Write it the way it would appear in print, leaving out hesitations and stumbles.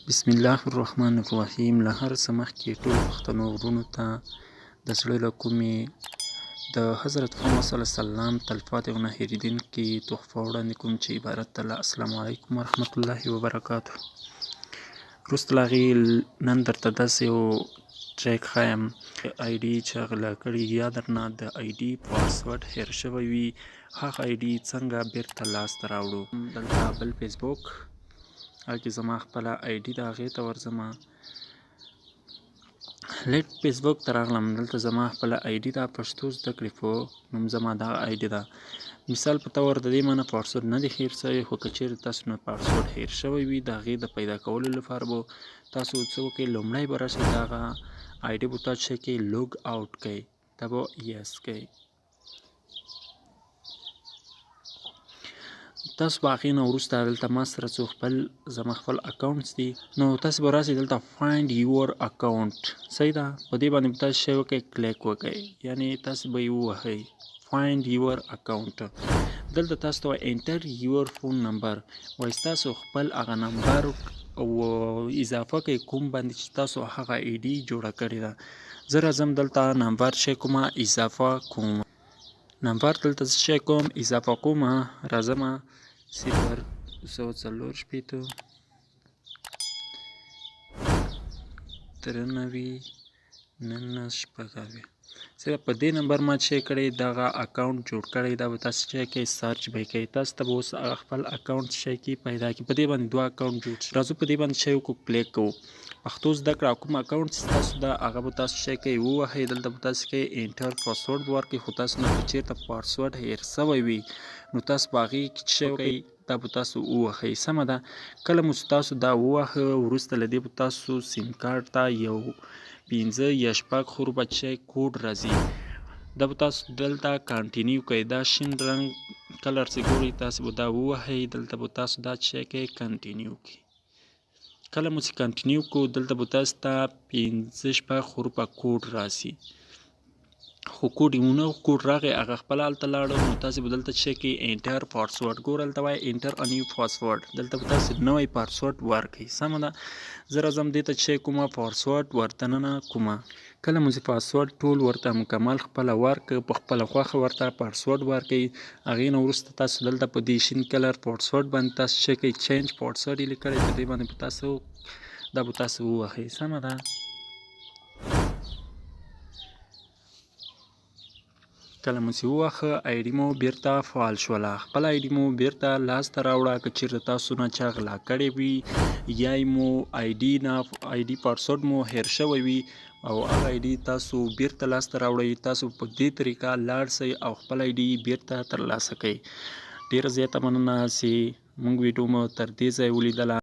بسم الله الرحمن الرحیم. له هر څه مخکې ټولو پښتنو وروڼو ته د زړه له کومې د حضرت محمد صلی الله علیه وسلم تلپاتې او نه هېرېدونکې تحفه وړاندې کوم چې عبارت ده له السلام علیکم ورحمت الله وبرکاته. وروسته له هغې نن درته داسې یو ټریک ښایم، آی ډي چا غلا کړي یا درنه د آی ډي پاسورډ هېر شوی وي، هغه آی ډي څنګه بیرته لاسته راوړو. دلته بل فیسبوک هغه کې زما خپله آی ډي ده، هغې ته ورځم. لیټ فیسبوک ته راغلم، دلته زما خپله آی ډي ده، پښتو زده کړې په نوم زما دغه آی ډي ده. مثال په طور د دې معنی پاسورډ نه دی هېر شوی، خو که چېرې تاسو نه پاسورډ هېر شوی وي، د هغې د پیدا کولو لپاره به تاسو څه وکړئ؟ لومړی به راشئ، دغه آی ډي به تاسو څه کړئ؟ لوګ آوټ کړئ، دا به یس کړئ. تاسو به هغې نه وروسته دلته ما سره څو خپل زما خپل اکاونټس دي، نو تاسو به راسئ دلته فایند یور اکاونټ، صحیح ده؟ په دې باندې به تاسو شی وکړئ؟ کلیک وکړئ، یعنی تاسو به یې ووهئ فایند یور اکاونټ. دلته تاسو ته وایي انټر یور فون نمبر، وایي ستاسو خپل هغه نمبر او اضافه کړئ کوم باندې چې تاسو هغه ای ډي جوړه کړې ده. زه راځم دلته نمبر شی کومه اضافه کوم، نمبر دلته څه شی کوم؟ اضافه کوم. راځم 0164 93 19 76. سره په دې نمبر ما چې کړی دغه اکاونټ جوړ کړی، دا به تاسو چې کوي سرچ به کوي، تاسو ته به اوس هغه خپل اکاونټ شي کې پیدا کی. په دې باندې دوه اکاونټ جوړ شي. راځو په دې باندې شی وکړو، کلیک کوو پښتو زده کړه، کوم اکاونټ چې تاسو ده هغه به تاسو شی کوي ووهئ. دلته به تاسو کوي انټر پاسورډ به ورکړئ، خو تاسو نه که چېرته پاسورډ هېر سوی وي نو تاسو به هغې کې څه شی وکړئ؟ دا به تاسو ووهئ. سمه ده؟ کله مو چې تاسو دا وواهه، وروسته له دې به تاسو سیم کارت ته یو 5 یا 6 حروفه چې کوډ راځي، دا به تاسو دلته کانټینیو کوئ. دا شین رنګ کلر چې ګورئ تاسو به دا ووهئ، دلته به تاسو دا چې کوئ کانټینیو کوئ. کله مو چې کانټینیو کو، دلته به تاسو ته 5 6 حروفه کوډ راسي، خو کوډ یې ونه کوډ راغی هغه خپله هلته لاړو. نو تاسې به دلته څه کوئ؟ انټر پاسورډ، ګوره هلته وایي انټر ا نیو پاسورډ، دلته به تاسې نوی پاسورډ ورکړئ. سمه ده؟ زه راځم دې ته چې کومه پاسورډ ورته ننه کومه. کله مو چې پاسورډ ټول ورته مکمل خپله ورکړ، په خپله خوښه ورته پاسورډ ورکړئ. هغې نه وروسته تاسو دلته په دې شین کلر پاسورډ باندې تاسو څه کوئ؟ چینج پاسورډ یې لیکلی، په دې باندې به تاسو دا به تاسو ووهئ. سمه ده؟ کله مو چې وواهه آی ډي مو بیرته فعال شوله، خپله آی ډي مو بیرته لاسته راوړه. که چېرته تاسو نه چا غلا کړې وي یا مو آی ډي نه آی ډي پاسورډ مو هېر شوی وي او هغه آی ډي تاسو بیرته لاسته راوړئ، تاسو په دې طریقه لاړ سئ او خپل آی ډي بیرته ترلاسه کړئ. ډېره زیاته مننه چې موږ ویډیو مو تر دې ځایه ولیدله.